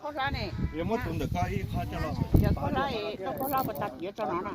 Khaub hlab ne. Muab tus ntawm ko ib qho coj los. Yog khaub hlab, khaub hlab puas tag tiav tso no na.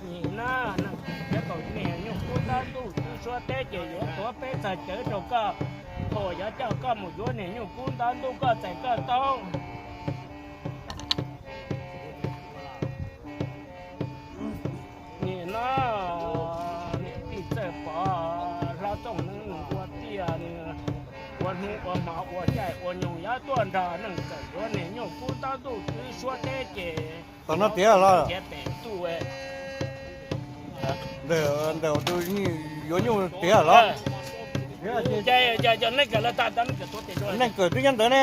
Nim no neeg thiab kaum niag nyuj kub ntab ntuj twb suab teb ces yuav tuav peb txog cawv rau koj, thaum yuav coj koj mus yuav niag nyuj kub ntab ntuj koj txais koj tau. Nim no niam tij txawj pom hlob Txooj Neeb ua tiaj, ua hnub ua hmo ua caij ua nyoog yuav tuaj nrog neeg kawm yuav niag nyuj kub ntab ntuj twb suab teb ces tom no tiav los, ntawm tus yuav nyuj tiav los. Neeg kawm twb nyob ntawd ne.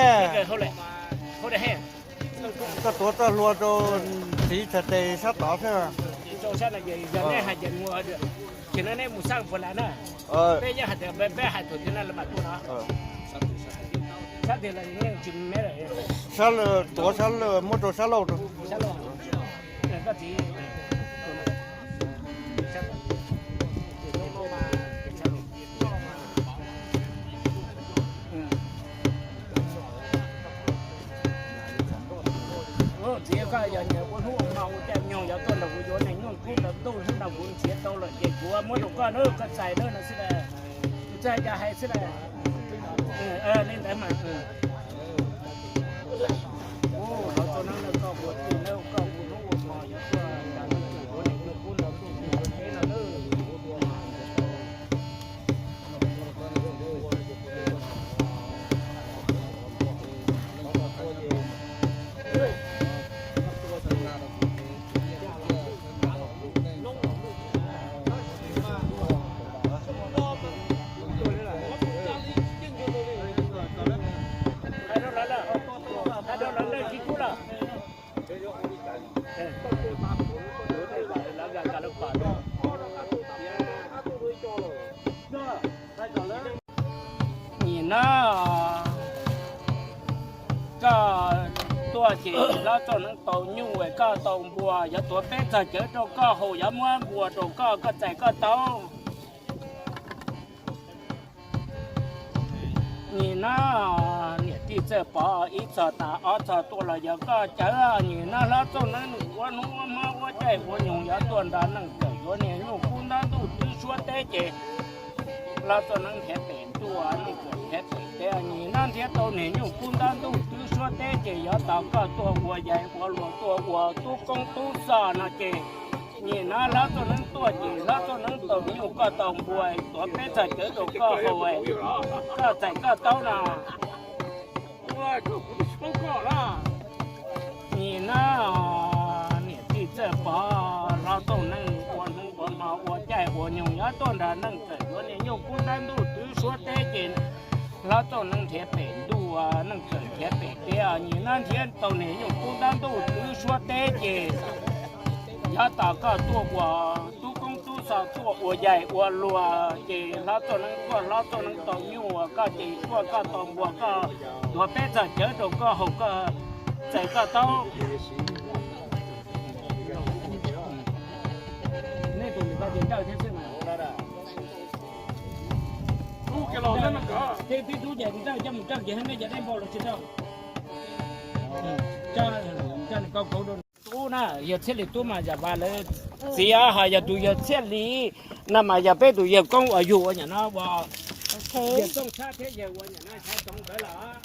Koj tuav txoj hlua rau txiv txhais tes sab tod xwb. Sab, tuav sab lawj muab rau sab lauj. Txiv, koj yog niag ua hnub ua hmo ua caij nyoog yuav tuaj nrog kuv yuav niag nyuj kub ntab ntuj hnub no kuv nrhiav tau lawm ces kuv muab rau koj na, koj txais na no xwb las. Kuv txawj cas hais xwb las. Li ntawd mas. Ua hnub ua hmo yuav tuaj nrog kuv yuav niag nyuj kub ntab ntuj hnub no na. Nim no koj tuaj ces hlob Txooj Neeb tau nyuj, koj tau npua, yuav tuav peb txog cawv rau koj haus, yuav muab npua rau koj, koj txais koj tau. Nim no niam tij txawj pom ib txog tas ob txog tuaj los yog koj cawv. Nim no hlob Txooj Neeb nws ua hnub ua hmo Ua caij ua nyoog yuav tuaj nrog neej txawm yuav niag nyuj kub ntab ntuj twb suab teb ces Hlob Txoj Neeb nrhiav pem ntuj, neej txawm nrhiav pem teb, Nyim Nab nrhiav tau niag nyuj kub ntab ntuj twb suab teb ces yuav tos koj tuaj ua yaig ua luam tuaj ua tub koob tub xoj no ces Nyim Nab, Hlob Txoj Neeb tuaj ces Hlob Txoj Neeb tau nyuj koj tau npua tuav peb txog cawv rau koj haus, koj txais koj taub no. Nyim Nab, niam tij Txawj Pov, Hlob Txoj Neeb ua hnub ua hmo ua caij ua nyoog yuav tuaj nrog neej txawm yuav niag nyuj kub ntab ntuj twb suab teb ces Hlob Txoj Neeb nrhiav pem ntuj, neej txawm nrhiav pem teb, Nyim Nab nrhiav tau niag nyuj kub ntab ntuj twb suab teb ces yuav tos koj tuaj ua tub koob tub xoj tuaj ua yaig ua luam ces Hlob Txoj Neeb tuaj, Hlob Txoj Neeb tau nyuj ua koj ces tuaj koj tau npua koj tuav peb txog cawv rau koj haus, koj txais koj taub. Nej tus ntawd ces nrawj thiab xwb mas. Tib tub ces nrawj coj mus nrawj ces nej cov dej npau los tsis nrawj. Tub na, yawg Txhiaj Lis tub mas yam vas lawv txiv, ho yog tus yawg Txhiaj Lis no mas yog peb tus yawg koob uas yug ua nyam no ua yawg Tooj Tshab thiab yawg ua nyam no Tshab Toov nkawd lawm.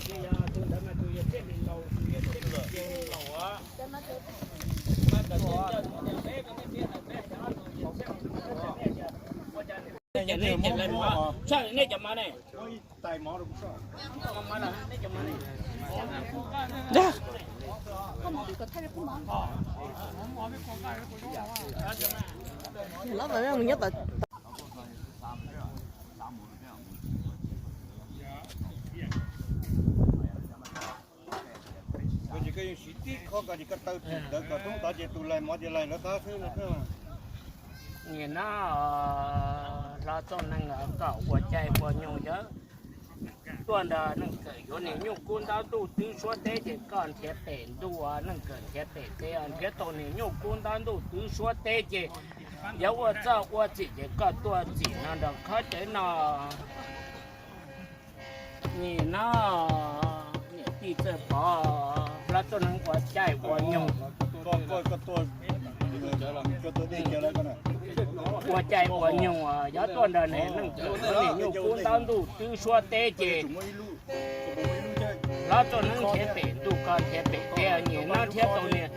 Ces yog tus ntawd mas tus yawg Txhiaj Lis laus, tus yawg Txhiaj Lis laus. Tshaj nej cov mov ne. Koj tsis, koj yeej siv tib qho koj tsis, koj taw tsis tawv kom tub tod ces tus laig mov ces laig lawv qab xwb no. Nim no Hlob Txoj Neeb kom ua caij ua nyoog yawg tuaj nrog neej txawm yuav niag nyuj kub ntab ntuj twb suab teb ces koj nrhiav pem ntuj, neej txawm nrhiav pem teb, nrhiav tau niag nyuj kub ntab ntuj twb suab teb ces yog ua txoj ua txim ces koj tuaj txim no nrog qhov cawv no. Nim no niam tij Txawj Pov, Hlob Txoj Neeb ua caij ua nyoog, ua caij ua nyoog yog tuaj nrog niag neej txawm yuav niag nyuj kub ntab ntuj twb suab teb ces Hlob Txoj Neeb nrhiav pem ntuj koj nrhiav pem teb, Nim no nrhiav tau niag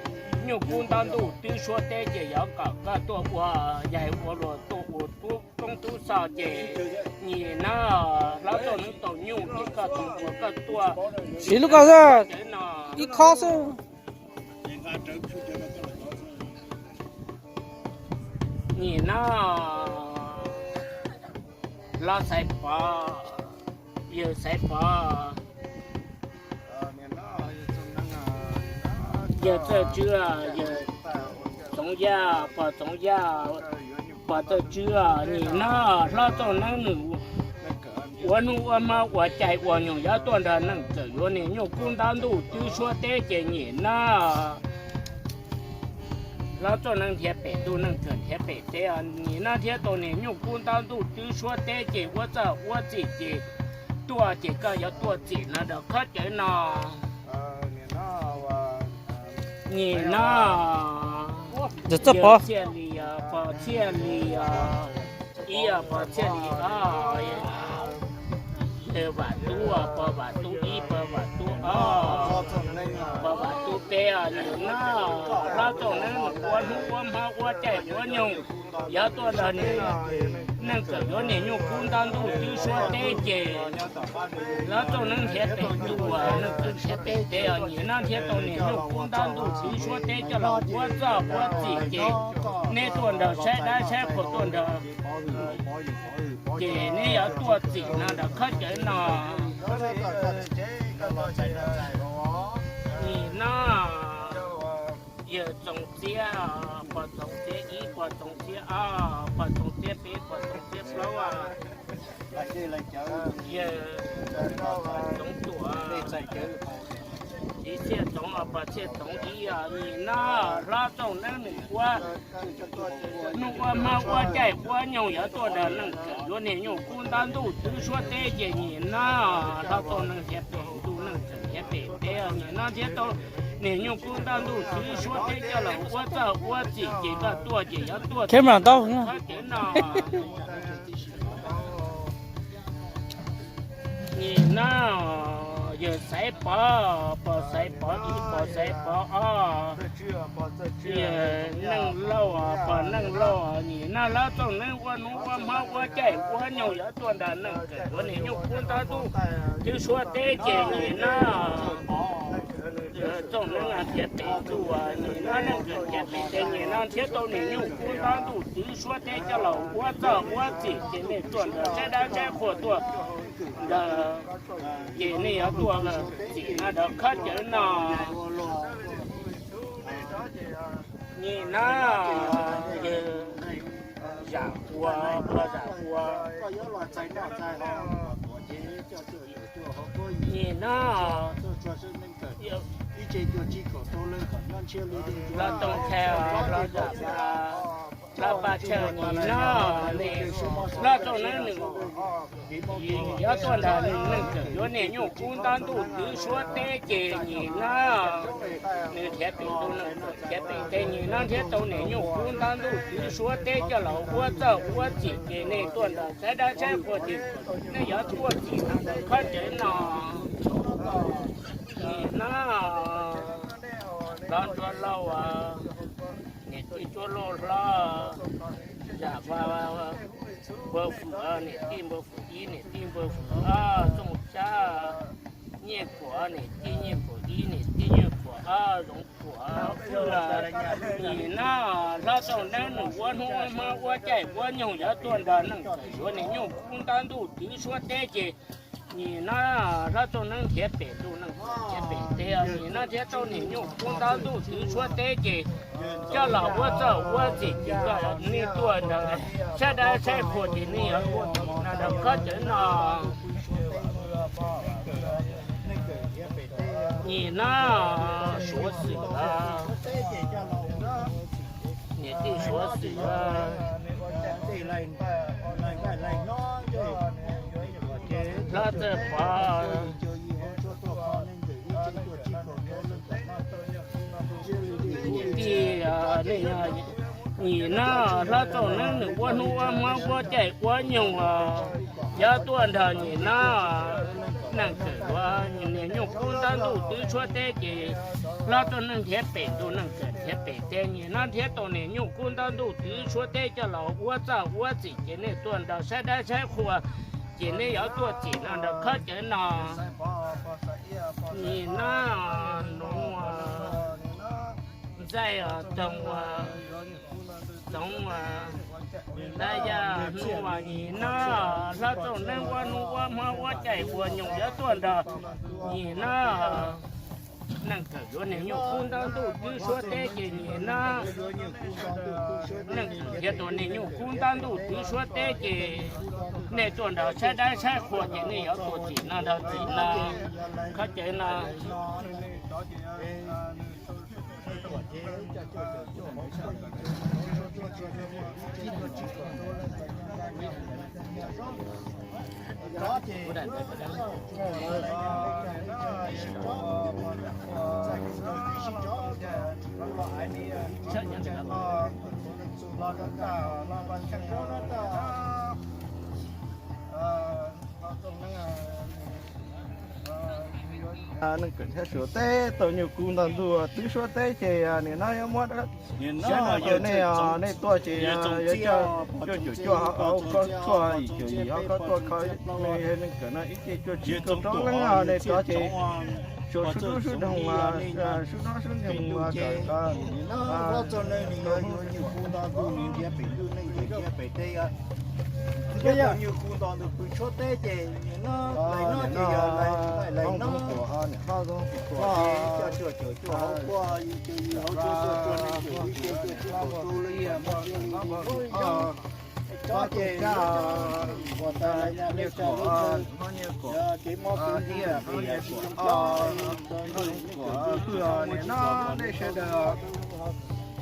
nyuj kub ntab ntuj twb suab teb ces yog kom koj tuaj ua yaig ua luam tuaj ua tub koob tub xoj ces Nim no Hlob Txoj Neeb tau nyuj ces koj tus ua koj tuaj siv lub ko xwb, ib khob xwb. Nim no Hlob Xaiv Pov, yawg Xaiv Pov, yawg Txawj Tswb, yawg Txoov Yaj, Pog Txoov Yaj, Pog Txawj Tswb, Nim no Hlob Txoj Neeb nws ua hnub ua hmo ua caij ua nyoog yog tuaj nrog neej txawm yuav niag nyuj kub ntab ntuj twb suab teb ces Nim no Hlob Txoj Neeb nrhiav pem ntuj neej txawm nrhiav pem teb, Nim no nrhiav tau niag nyuj kub ntab ntuj twb suab teb ces ua txoj ua txim ces tuaj ces koj yuav tuaj txim no rau qhov cawv no. Nim no Txhiaj Lis, Pog Txhiaj Lis, ib Pog Txhiaj Lis, Vam Tub, Pog Vam Tub ib, Pog Vam Tub ob, Pog Vam Tub peb, Nim no Hlob Txoj Neeb ua hnub ua hmo ua caij ua nyoog yog tuaj nrog neej txawm yuav niag nyuj kub ntab ntuj twb suab teb ces Hlob Txoj Neeb nrhiav pem ntuj, neej txawm nrhiav pem teb, Nim no nrhiav tau niag nyuj kub ntab ntuj twb suab teb coj los ua txoj ua txim ces nej tuaj nrog saib dab saib qhua tuaj nrog ces neb yuav tuaj txim no rau qhov cawv no. Nim no yawg Txoov Txiab, Pog Txoov Txiab ib, Pog Txoov Txiab ob, Pog Txoov Txiab peb, Pog Txoov Txiab plaub, yawg Txoov Tuam, txiv Txhiaj Txoov, Pog Txhiaj Txoov ib, Nim no Hlob Txoj Neeb nws ua hnub ua hmo ua caij ua nyoog yog tuaj nrog neej txawm yuav niag nyuj kub ntab ntuj twb suab teb ces Nim no Hlob Txoj Neeb nrhiav pem ntuj neej txawm nrhiav pem teb, Nim no nrhiav tau Niag nyuj kub ntab ntuj twv suab teb coj los ua txaj ua txim ces koj tuaj ces yuav tuaj txim tau no. Nim no yawg Xaiv Pov, pog Xaiv Pov ib, pog Xaiv Pov ob, yawg Neej Lauj, pog Neej Lauj, nim no hlob Txooj Neeb ua hnub ua hmo ua caij ua nyoog yuav tuaj nrog Neej Kawm yuav niag nyuj kub ntab ntuj twv suab teb ces nim no Txooj Neeb nrhiav pem ntuj, nim no Neej Kawm nrhiav pem teb, nim no nrhiav tau niag nyuj kub ntab ntuj twv suab teb coj los ua txaj ua txim ces nej tuaj nrog saib dab saib qhua tuaj nrog, ces nej yuav tuaj txim no nrog khob cawv no. Nim no yawg Zam Ua, pog Zam Ua, nim no hlob Tooj Tshaj, hlob Zam Ua, hlob Paj Tshaj, nim no hlob Txooj Neeb nws yuav tuaj nrog Neej Kawm yuav niag nyuj kub ntab ntuj twv suab teb ces nim no nws nrhiav pem ntuj, Neej Kawm nrhiav pem teb, nim no nrhiav tau niag nyuj kub ntab ntuj twv suab teb coj los ua txaj ua txim ces nej tuaj nrog saib dab saib qhua ces nej yuav tuaj txim no nrog khob cawv no. Nim no hlob Ntsuab Lauj, niam tij Ntsuab Lauj, hlob Zam Ua, Npawg Fwm, niam tij Npawg Fwm ib, niam tij Npawg Fwm ob, Txooj Tsab, Nyiaj Kuam, niam tij Nyiaj Kuam ib, niam tij Nyiaj Kuam ob, Zoov Kuam, nim no hlob Txooj Neeb nws ua hnub ua hmo ua caij ua nyoog yuav tuaj nrog Neej Kawm yuav niag nyuj kub ntab ntuj twv suab teb ces nim no hlob Txooj Neeb nrhiav pem ntuj, Neej Kawm nrhiav pem teb, nim no nrhiav tau niag nyuj kub ntab ntuj twv suab teb ces coj los ua txaj ua txim ces koj nej tuaj nrog saib dab saib qhua ces nej yuav tuaj txim no nrog khob cawv no. Nim no Suav Xwm, niam tij Suav Xwm, hlob Txawj Pov, niam tij, nim no hlob Txooj Neeb nws ua hnub ua hmo ua caij ua nyoog yuav tuaj nrog nim no Neej Kawm yuav niag nyuj kub ntab ntuj twv suab teb ces hlob Txooj Neeb nrhiav pem ntuj, Neej Kawm nrhiav pem teb, nim no nrhiav tau niag nyuj kub ntab ntuj twv suab teb coj los ua txaj ua txim ces nej tuaj nrog saib dab saib qhua ces nej yuav tuaj txim no nrog khob cawv no. Nim no Nuv, Ntxaij, Toog, Txoov, Nab Yaj, Nuj, nim no hlob Txooj Neeb ua hnub ua hmo ua caij ua nyoog yuav tuaj nrog nim no Neej Kawm yuav niag nyuj kub ntab ntuj twv suab teb ces nim no Neej Kawm nrhiav tau niag nyuj kub ntab ntuj twv suab teb ces nej tuaj nrog saib dab saib qhua ces nej yuav tuaj txim no nrog txim no, khob cawv no. Neej Kawm nrhiav suav teb tau nyuj kub ntab ntuj twv suab teb ces nim no yuav muab siab no rau nej, nej tuaj ces yuav coj cuaj caum cuaj hauv khob tshuaj, yim caum yim hauv khob tshuaj kho Neej Kawm no ib ce cuaj tsib kaum rau leej, nej rov ces tsuas sub dub sub doog, sub dub sub doog kawm. Nyuj kub nto ntawd pw tshuab teb ces nim no lais no ces yog lais no, lais no, ces yus hauv tshuab tuaj tsuag neeg ces ib ce tuaj tsib kaum rau leej, yog muaj tsiab li, tsob ces ua tas lais nyaj lej tsa lub chaw, yog kev mob kev nkeeg ces yog tsis zoo tsob, nim no nej sawv daws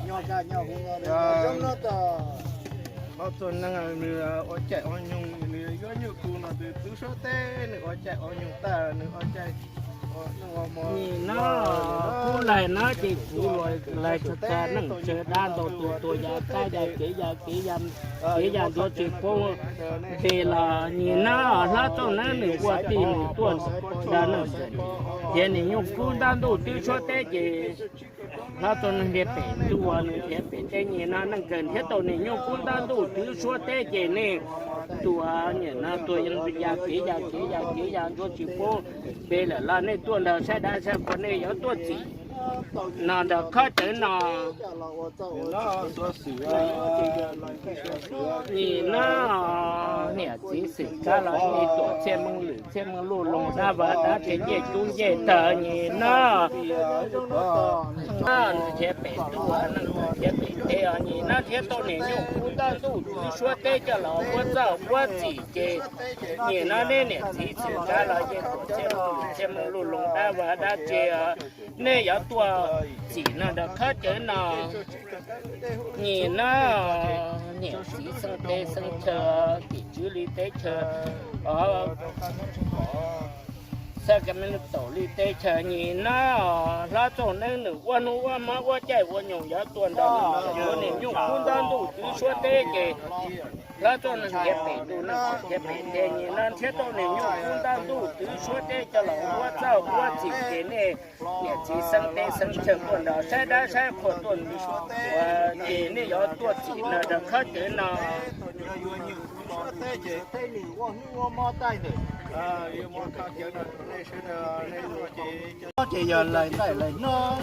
nyob kaj nyob huv no, zoo no tas. Hlob Txooj Neeb nws ua caij ua nyoog, nws yuav nyuj kub no twb twv suab teb, nws ua caij ua nyoog tag, nws ua caij Nim no kub laig no ces kuv laig txog tag neej tsa dab ntau tus tuag ya kab ya kev ya kev ya kev ya ntuav tsis pub ntes los nim no hlob Txooj Neeb nws ua tij nws tuaj nrog neej tsa thiab niam nyuj kub ntab ntuj twb suab teb ces hlob Txooj Neeb thiab pem ntuj ua nws thiab pem teb nim no neej kawg thiab tau niam nyuj kub ntab ntuj twb suab teb ces nej tus niam no tuag ya kev ya kev ya kev ya ntuav tsis pub ntes lawm los nej tuaj nrog saib dab saib qhua nej yuav tuaj txim no nrog khob cawv no. Nim no niam txiv xwm kab los nej tuam txhiaj meej lwm txhiaj meej luj loo dab vaj dab tse ncej cub ncej tawg nim no thiab pem ntuj thiab pem teb os nim no thiab tau niam nyuj kub ntab ntuj twb suab teb coj los muab txaj muab txim ces nim no nej niam txiv xwm kab los yeej tuam txhiaj meej lwm txhiaj meej luj loo dab vaj dab tse os nej yuav tuaj txim no nrog khob cawv no. Nim no niam txiv xeeb teb xeeb chaw tim tswv li teb chaws os, xav ka me taum li teb chaws nim no hlob Txooj Neeb nws ua hnub ua hmo ua caij ua nyoog yuav tuaj nrog nws yuav niam nyuj kub ntab ntuj twb suab teb ces hlob Txooj Neeb thiab pem ntuj neej tsa thiab pem teb nim no thiab tau niam nyuj kub ntab ntuj twb suab teb coj los muab txaj muab txim ces nej niam txiv xeeb teb xeeb chaw tuaj nrog saib dab saib qhua tuaj ua ces nej yuav tuaj txim no nrog khob cawv no. Ces yog laig nqaij laig hnob,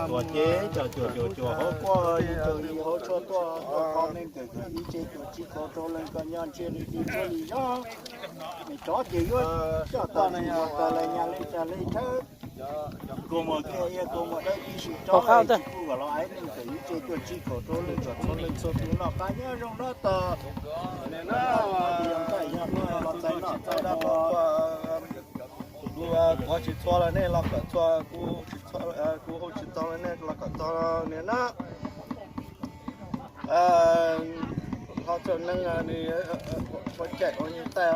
tuam ces cov cuam cuam cuam hauv quaj, yus caum yus hauv tshuaj tuaj, tuaj qhov neeg kawm kawm ib tse cuam tsib kaum rau leej kom nyob ntsiag li ris tshuaj li yob. Nws rov ces yuav coj tau nws mus tau lawv nyas li cas li thawb. Kua muag kiag, kua muag dawb tib si rov tsis pub kom los hais neeg kawm ib tse cuam tsib kaum rau leej kom txhua leej txhua tus noj qab nyob zoo nyob tog. Los txais noj txais haus. Kuv, kuv tsis txhua los nej los kom txhua, kuv, kuv hu tsis tau los nej los kom txhua niam na. Hlob Txooj Neeb nws ua caij ua nyoog taij,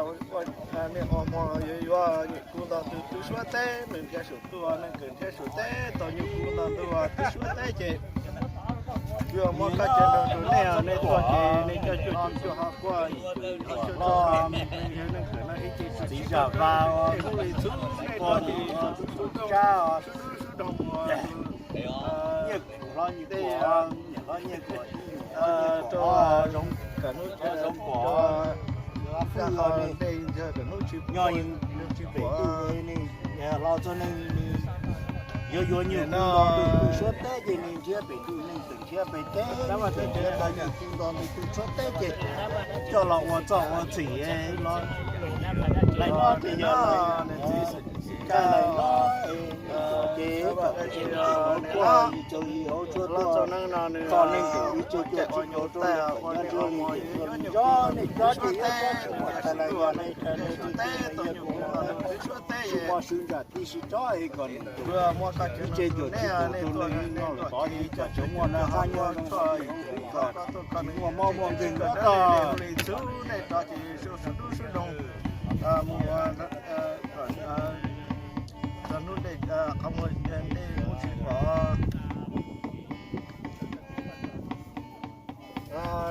nej ua hmo yuav yuav niam kub ntab ntuj twb suab teb, nws nrhiav saum ntuj, neeg kawm nrhiav saum teb tau nyuj kub ntab ntuj twb suab teb ces kuv yuav muab khob cawv no rau nej, nej tuaj ces nej coj cuaj cuaj hauv quaj, yog neeg kawm no ib ce txiv zam vas, hu li txhub nej tuaj ces sab os, sub sub rau mus nyiaj kuv hlob nyiaj kuv, niam hlob nyiaj kuv, rau zoov kawm hnub zoov pom, nyob pem ntuj ne, hlob Txooj Neeb nws yuav yuav nyuj kub ntab ntuj twb suab teb ces nws nrhiav pem ntuj neeg kawm nrhiav pem teb, nrhiav tau nyuj kub ntab ntuj twb suab teb ces coj los ua txoj ua txim los laig hnob ces yog laig hnob ces kom pem ntuj hauv quaj, yus caum yus hauv tshuaj tuaj, txog neeg kawm ib tse cuaj tsib kaum rau leej kom nyob ntsiag li ris tshuaj li yob, nej tsob ces yuav tsob tsis muaj tas lawm yog nej, nej tsis muaj sub ntsa tib si tsob es kom nws ib tse cuam tsib kaum rau leej no los tod ces kom tsuas muaj noj qab nyob zoo kom muaj mob muaj nkeeg nyob tog.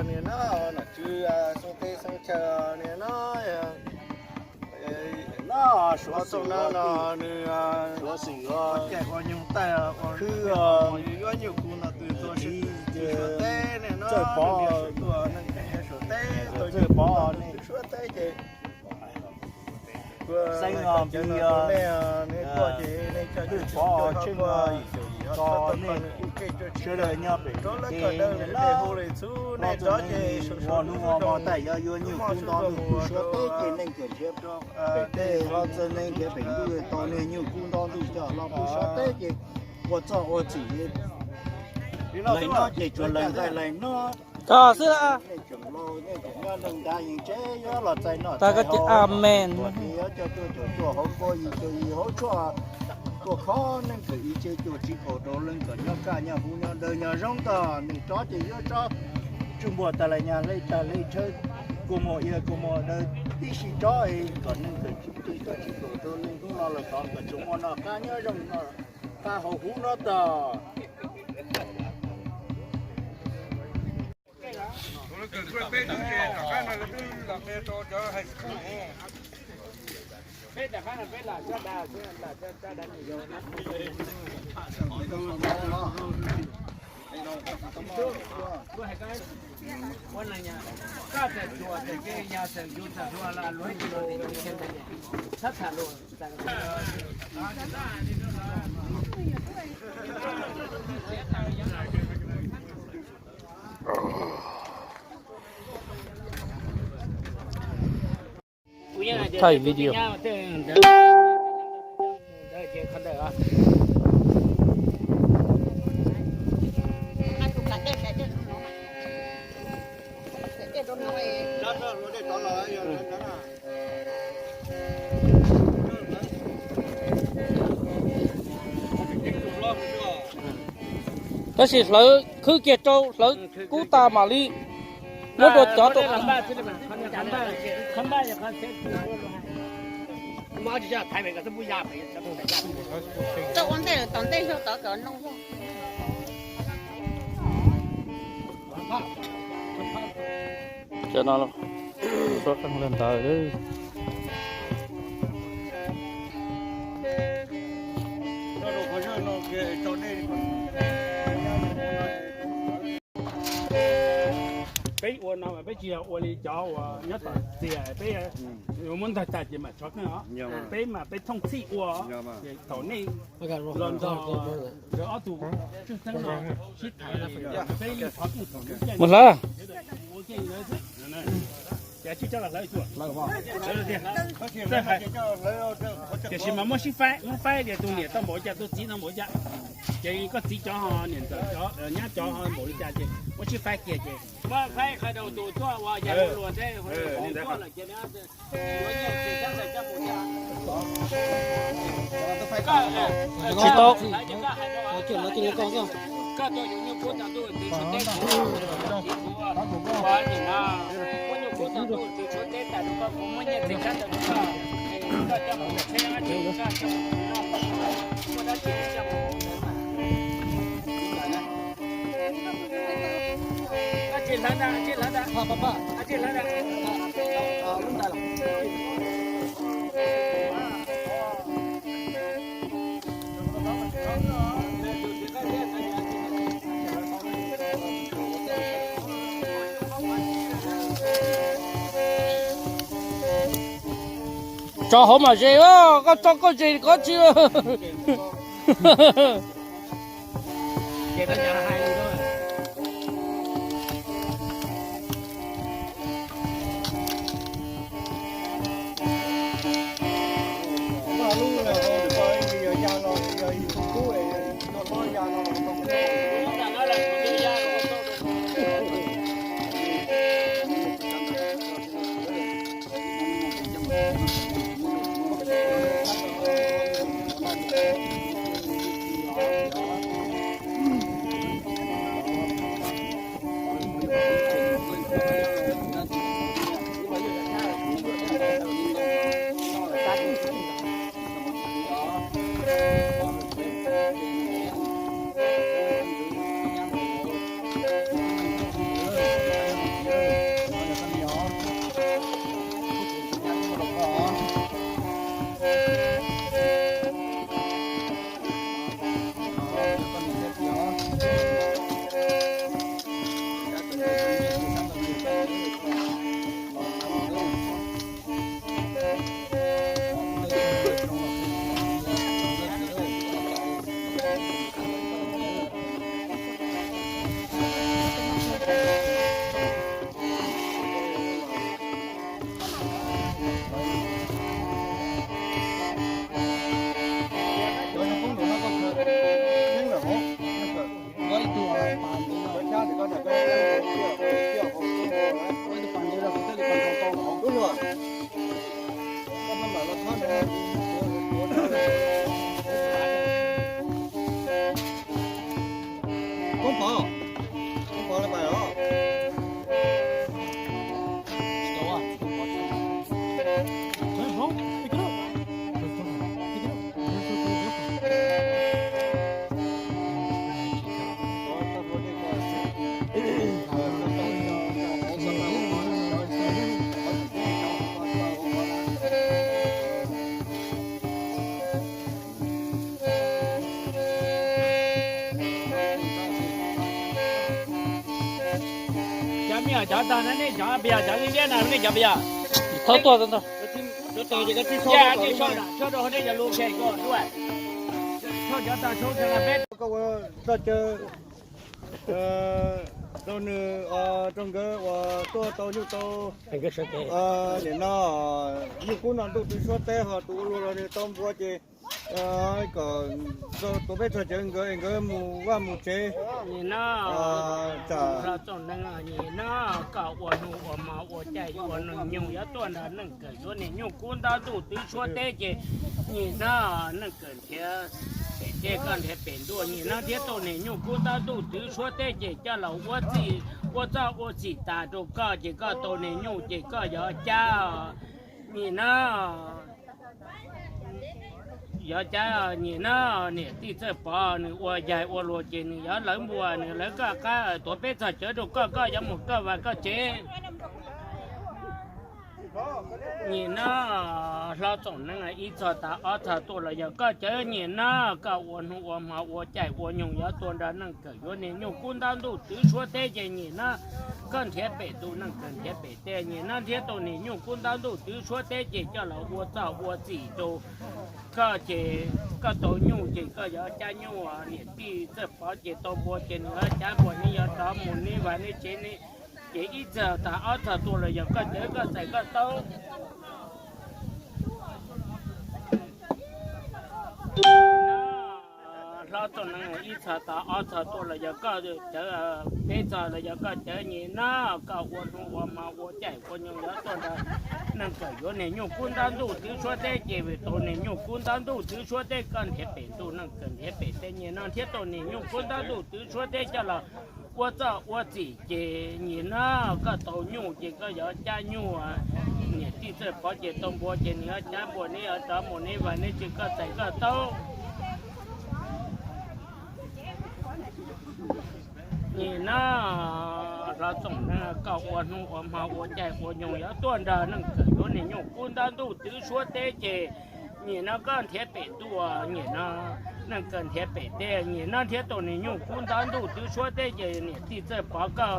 Niam na, nom tswv xeeb teb xeeb chaw niam na, no suav xwm no nws suav xwm ua caij ua nyoog taij, khwb yuav nyuj kub ntab ntuj txuj teb ne, txawj pov, txawj pov ne, suav teb ces xeeb os, nej tuaj ces nej coj twj pov tsheej tso nej sawv daws nyob pem teb ne, los txog neeg ua hnub ua hmo taij yuav yuav nyuj kub ntab ntuj twb suav teb ces neeg kawm nrhiav pem teb, los txog neeg nrhiav pem ntuj tau niag nyuj kub ntab ntuj coj los pub suav teb ces ua txoj ua txim li no ces tsuas laig nqaij laig hnob. Koj xwb la. Nej tseem laus nej tseem nyob neeg nrad yeej tsev yuav los txais noj txais haus, amen, yuav coj tuaj caum tuaj hauv quaj yus caum yus hauv tshuaj, tuaj qhov neeg kawm ib tse cuaj tsib kaum rau leej kom nyob kaj nyob huv nyob dawb nyob zoo ntag. Nej tsob ces yuav tsob tsw npuag tas lawm nyas hle tag hle tshawb, kua muag ia kua muag dawb Tib si tsob kom neeg tawm tsis txi tawm tsis tuam rau neeg hnub no los tod kom tsuas muaj noj qab nyob zoo no, qab hauv huv no tog. Thaij video. Tab sis hlawv khwb kiag rau hlawv kub tas mam li muab rau cov rau. Cov no, peb ua no mas peb tsis yog ua li cov uas nyob tom txias peb yuav muab ntag tag ces mam tshov qeej os. Peb mas peb thooj txhij ua, ces thaum nej los nrog nkawd ob tug tswj xeeb no sib tham, peb tshov qeej thaum mus hlawv. Tiam sis mas muab sib faib, muab faib tias tus niam tau npaum li cas, tus txiv tau npaum li cas. Ces koj txiv cov ho niam ntxawm cov, nyab cov ho npaum li cas ces muab sib faib kiag ces. Tsis tau. Tso hauv mas ze, koj tso koj ze koj tsis. Koob pov, koob pov le pas os. Cov tag nej cov pia, cov liab liab no nej cov pia. Thaub tuaj tau ntag. Cov tag nej cov lus khe ko tuaj. Cov tag sau kawg peb. Koj ua txoj caw rau nws, rau nkawd uas tuaj tau nyuj tau, nim no nyuj kub noj ntuj twv suab teb ho tus ua luag los nws tau npua ces kom tuav peb txog cawv nkawd es nkawd mus vaj mus tsev. Nim no, Hlob Txooj Neeb, nim no koj ua hnub ua hmo ua caij ua nyoog yuav tuaj nrog neej kawm yuav niam nyuj kub ntaub ntuj twv suab teb ces nim no neej kawm nrhiav pem teb, koj nrhiav pem ntuj, nim no thiab tau niam nyuj kub ntaub ntuj twv suab teb ces coj los ua txij, ua txoj ua txim tas rau koj ces koj tau niam nyuj ces koj yuav cab, nim no yuav cab, nim no niam tij Txawj Pov nws ua yaig ua luag ces nws yuav lawv npua, nws lawv koj qab tuav peb txog cawv rau koj, koj yuav mus koj vaj koj tsev. Nim no Hlob Txooj Neeb, ib txog tas ob txog tuaj los yog koj cawv, nim no koj ua hnub ua hmo ua caij ua nyoog yuav tuaj nrog neej kawm yuav niam nyuj kub ntaub ntuj twv suab teb ces nim no koj nrhiav pem ntuj, neej kawm nrhiav pem teb, nim no nrhiav tau niam nyuj kub ntaub ntuj twv suab teb ces coj los ua txoj ua txim rau koj ces koj tau nyuj ces koj yuav cab nyuj, niam tij Txawj Pov ces tau npua ces nws yuav cab npua, neb yuav rov mus neb vaj neb tsev, ces ib txog tas ob txog tuaj los yog koj cawv koj txais koj taub. Hlob Txooj Neeb, ib txog tas ob txog tuaj los yog koj cawv, peb txog los yog koj cawv, nim no koj ua hnub ua hmo ua caij ua nyoog yuav tuaj nrog neej kawm yuav niam nyuj kub ntaub ntuj twv suab teb ces vim tau niam nyuj kub ntaub ntuj twv suab teb koj nrhiav pem ntuj, neej kawm nrhiav pem teb, nim no nrhiav tau niam nyuj kub ntaub ntuj twv suab teb coj los ua txoj ua txim ces nim no koj tau nyuj ces koj yuav cab nyuj, niam tij Txawj Pov ces tau npua ces nws yuav cab npua, neb yuav rov mus neb vaj neb tsev, koj txais koj taub. Nim no Hlob Txooj Neeb, koj ua hnub ua hmo ua caij ua nyoog yuav tuaj nrog neej kawm yuav niam nyuj kub ntaub ntuj twv suab teb ces nim no koj nrhiav pem ntuj, nim no neej kawm nrhiav pem teb, nim no nrhiav tau niam nyuj kub ntaub ntuj twv suab teb ces niam tij Txawj Pov koj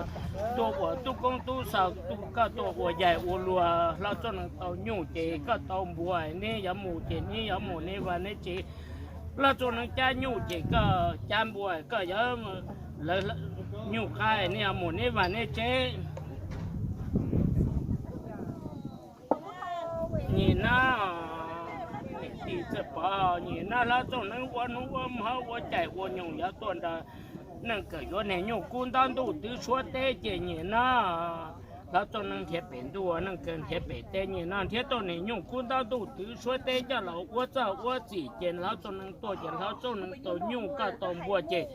tuaj ua tub koob tub xaus, koj tuaj ua yaig ua luag, Hlob Txooj Neeb tau nyuj ces koj tau npua, neb yuav mus ces neb yuav mus neb vaj neb tsev, Hlob Txooj Neeb cab nyuj ces koj cab npua, koj yuav lawv nyuj qab, neb yuav mus neb vaj neb tsev. Nim no niam tij Txawj Pov, nim no Hlob Txooj Neeb ua hnub ua hmo ua caij ua nyoog yuav tuaj nrog neej kawm yuav niam nyuj kub ntaub ntuj twv suab teb ces nim no Hlob Txooj Neeb nrhiav pem ntuj, neej kawm nrhiav pem teb, nim no nrhiav tau niam nyuj kub ntaub ntuj twv suab teb coj los ua txoj ua txim ces Hlob Txooj Neeb tuaj ces Hlob Txooj Neeb tau nyuj, koj tau npua ces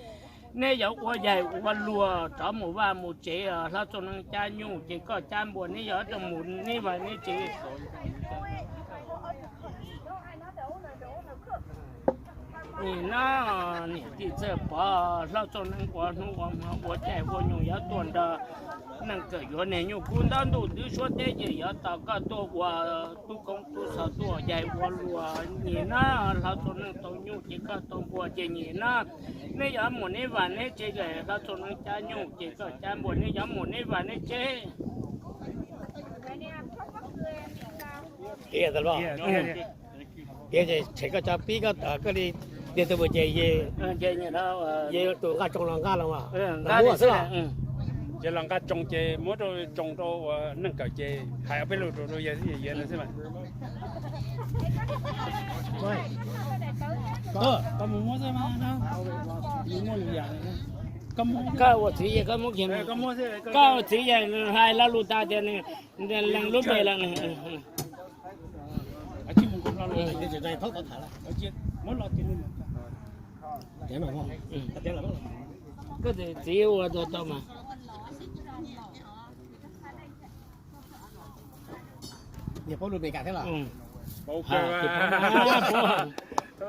neb yuav ua yaig ua luag rov mus vaj mus tsev, Hlob Txooj Neeb cab nyuj ces koj cab npua, neb yuav rov mus neb vaj neb tsev. Nim no niam tij Txawj Pov, Hlob Txooj Neeb ua hnub ua hmo ua caij ua nyoog yuav tuaj nrog neej kawm yuav niam nyuj kub ntaub ntuj twv suab teb ces yuav tos koj tuaj ua tub koob tub xaus tuaj yaig ua luag. Nim no Hlob Txooj Neeb tau nyuj ces koj tau npua ces nim no neb yuav mus neb vaj neb tsev, Hlob Txooj Neeb cab nyuj ces koj cab npua, neb yuav mus neb vaj neb tsev. Tias tshem koj cov pib koj li, tiag tus mus ces yog tus nqaj tsoo los nqaj los mas muaj xwb los. Ces los nqaj tsoo ces muab rau tsoo rau ua neej kawm ces hais ob peb lus rau rau yawg xwb mas. Koj ua txiv yawg koj muab kiag, koj ua txiv yawg hais lo lus tas tias lees lub npe lawm. Koj txiv ua tau tau mas.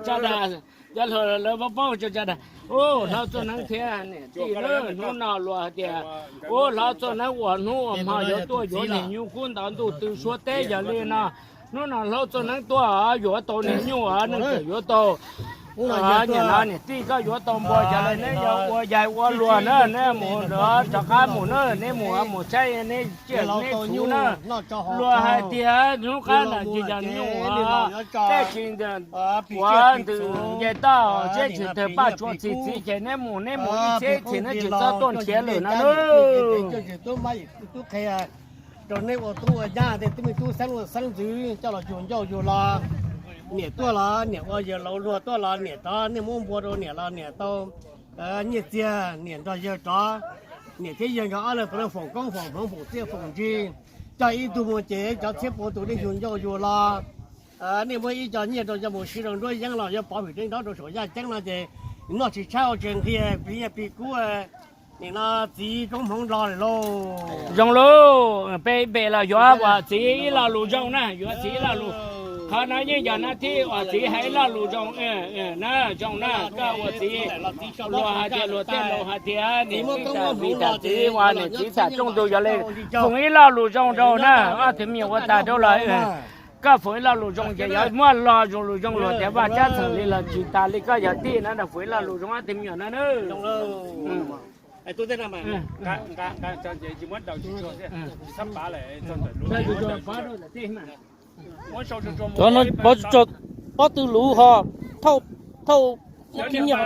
Tso dag, cov hluas lawv paub paub tso dag. Ub, Hlob Txooj Neeb thiab niam tij, hnub no luag hais tias ub, Hlob Txooj Neeb ua hnub ua hmo yuav tuaj yuav niam nyuj kub ntaub ntuj twv suab teb. Yog li no hnub no Hlob Txooj Neeb tuaj yuav tau niam nyuj, neej kawm yuav tau Niam no niam tij koj yuav tau npua cas los neb yuav ua yaig ua luag na, neb mus rov qab mus na, neb mus mus saib neb tsiaj neb txhu na. Luag hais tias hnub qab ntawd tsis yog nyuj, tej tsis ua ntws nce toj, seb tsis tawg paj tsua txi txiv ces neb mus neb mus ib txhiab ib txhis neb tsis txhob tuaj nrhiav lawm na. Rau nej ua tub ua nyab tej tub me tub xeeb ua xeeb ntxwv coj los yug ncauj yug lo, niam tuaj los niam ua yawg laus luag tuaj los niam rov, nej muab npua rau niam los niam tau nyiaj txiag, niam nrog yawg rov, niam thiab yawg nkawd ob leeg puav leej foom koob foom hmoov foom txiaj foom ntsig, coj ib tug mus ces cov txhiab puas tus nej yug ncauj yug lo, nej muab ib co nyiaj rau coj mus siv rau nruab yeeb los yuav pov hwm deeb nraub rau saum yaj ceeb no ces noj tsis tshaib ua tsis nqhis, plig nyiaj plig kub. Nim no txiv roob hmoov nto lawm lauj. Zoo lauj, peb pem los yuav ua txiv ib lo lus zoo na, yuav txiv ib lo lus. Qhov no yeej yog no thiaj ua txiv hais ib lo lus zoo na, zoo na, koj ua txiv. Luag hais tias luag tej laus hais tias niam txiv tham txiv ua niam txiv tham rooj ntug, yog li foom ib lo lus zoo rau na, ob tug me nyuam ua tag rau lawm. Koj foom ib lo lus zoo ces yuav muaj lo zoo lus zoo luag tias vaj tsab txheem li los tsis tas li koj yog tij na, foom ib lo lus zoo ob tug me nyuam no na. Cov no pov tw luv ho thauj khib nyiaj.